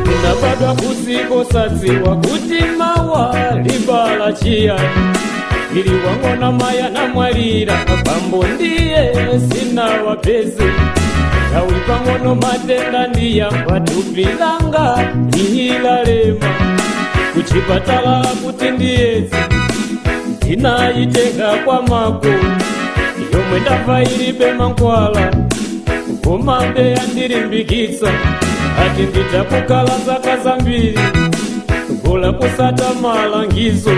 Ndinabadwa kusiko sadziwa kuti mawa libala chiyani. Ili wang'ona maya namwalira, bambo ndiye sinawapeze. Nthawi pang'ono matenda ndiyamba, thupi langa liyilalema. Kuchipatala kuti ndiyedze, ndinayitenga kwa mako yomwe ndamva ilibe mankhwala. Komabe andilimbikitsa, ati ndidzakukhala zaka zambiri gola kusata malangizo.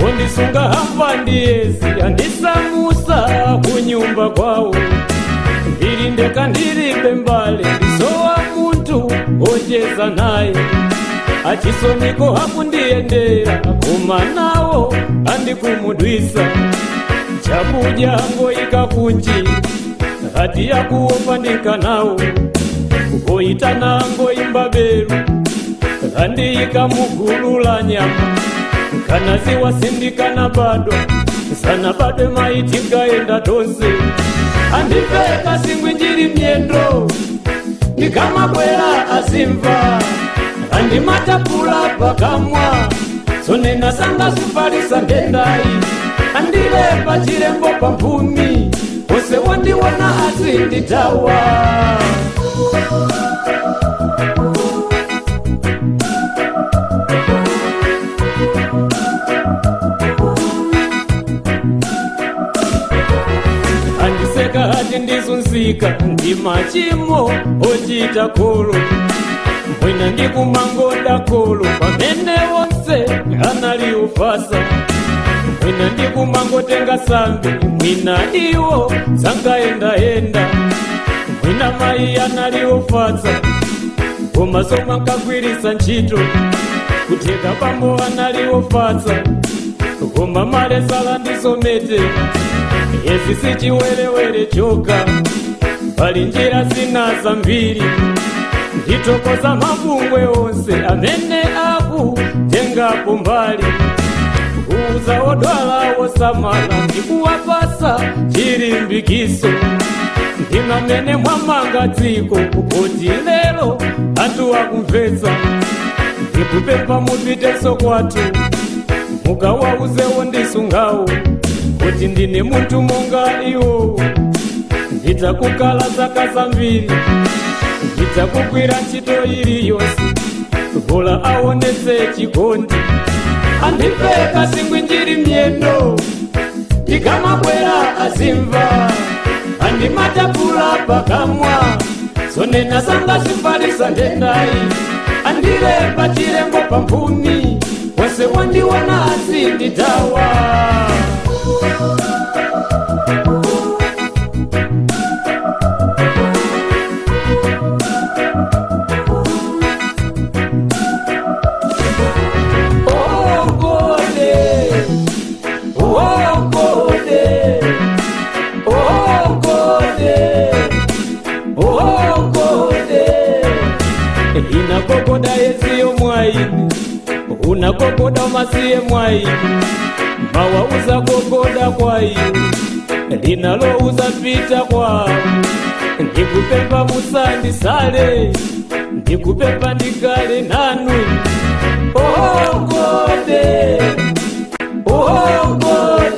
Wondisunga hamba ndiyezi andisamusa kunyumba kwawo. Ndili ndeka, ndilibe mbale, ndisowa munthu ocheza naye. Achisoniko hakundiyendera, koma nawo andikumudwisa. Chakudya ngoyika kunji, ati yakuopa ndikanawo. Ngoyitana ngoyimba beru, andiyika mugulu la nyama. Kanaziwa sindikana badwa sana badwe maitikaenda tonse. Andipfeka singwinjiri myendo, ndikamabwera azimva. Andimatapula pakamwa, sonena sangazifalisa ndendayi. Andilemba chilembo pamphumi, onse wondiwona azinditawa. Andiseka ati ndizunzika ndi machimo ochita kholo. Mwina ndikumangoda kholo pamene wonse anali ufasa. Mwina ndikumangotenga sambi, mwina iwo sankayendayenda. Mwina mayi anali ofatsa, koma zomwe ankagwiritsa ntchito. Kutheka bambo anali ofatsa, koma malesala ndizomete. Yezi sichiwerewere choka, pali njira zina zambiri. Nditokoza mabungwe onse amene akutengapo mbali kuuza odwala wosamala ndikuwapasa chilimbikiso. Ndinamene mwamanga dziko kuti lero anthu akumvetsa. Ndikupempha mupitenso kwathu, mukawauzewo ndisungawo kuti ndine munthu monga iwowo. Ndidzakukhala zaka zambiri, ndidzakugwira ntchito iliyonse, bola aonetse chikondi. Andipfeka singwinjiri myendo, ndikamabwera azimva. Andimatapula pakamwa, zonena sangazifalisa ndendayi. Andilemba chilembo pamphumi, wonse wandiona azinditawa. Ogode, ogode, ogode, ogode. Inagogoda yeziyo mwaini, unagogoda masiye mwaini, mawauza gogoda kwaini linalouza pita kwawo. Ndikupemba musandisale, ndikupemba ndikale nanu. Ogode, ogode.